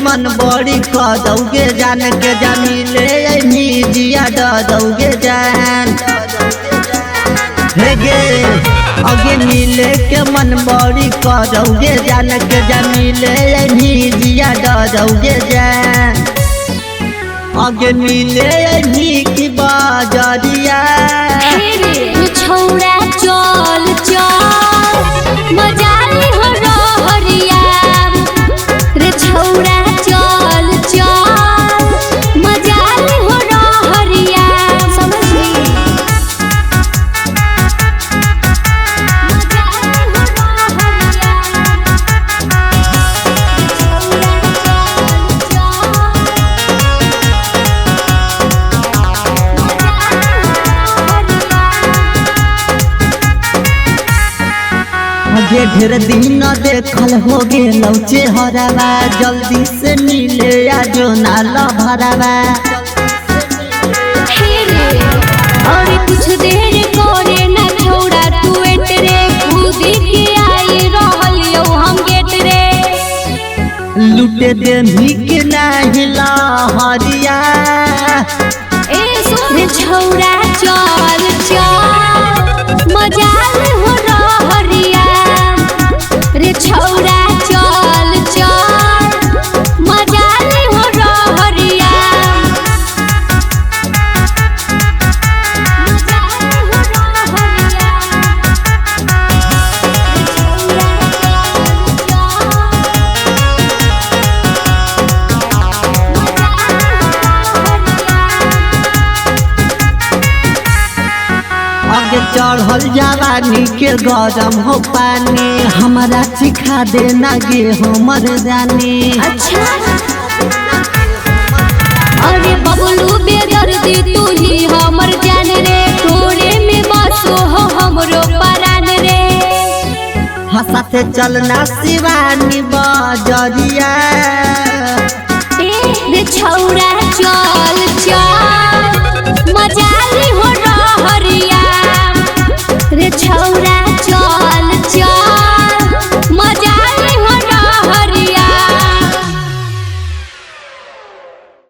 मन बड़ी कदौगे जान के जानी ले ऐनी जिया दौगे जान। हे गे अगे मिले के मन बड़ी कदौगे जान के जानी ले ऐनी जिया दौगे जान। अगे मिले ऐनी की बाजरिया छौड़ा चल चल मजाली हो रहरिया रे छौड़ा चल चल मजाली हो रहरिया। समझली मजाली हो रहरिया छौड़ा चल चल आगे ढेर दिन देखल हो गेल चेहरावा जल्दी से मिले आ जो नाल भरावा। और कुछ देर करे ना छौड़ा तू एट रे कूदी के आई रहल यौ हम गेट रे। लुटे दे के नाही लहरिया ए सुन छौड़ा चल चल मजाल हो रहरिया रे छौड़ा चल चल मजाल हो रहरिया। मजाल हो रहरिया रे छौड़ा चल चल मजाल हो रहरिया। आगे चढ़ल जवानी के गरम हो पानी हमारा सिखा देना गे हमर रानी। अच्छा अरे बबलू बेदर्दी तू ही हमर जान रे तोरे में बसो हो हमरो परान रे। हंसाते चलना शिवानी बजरिया ए रे छौड़ा चल।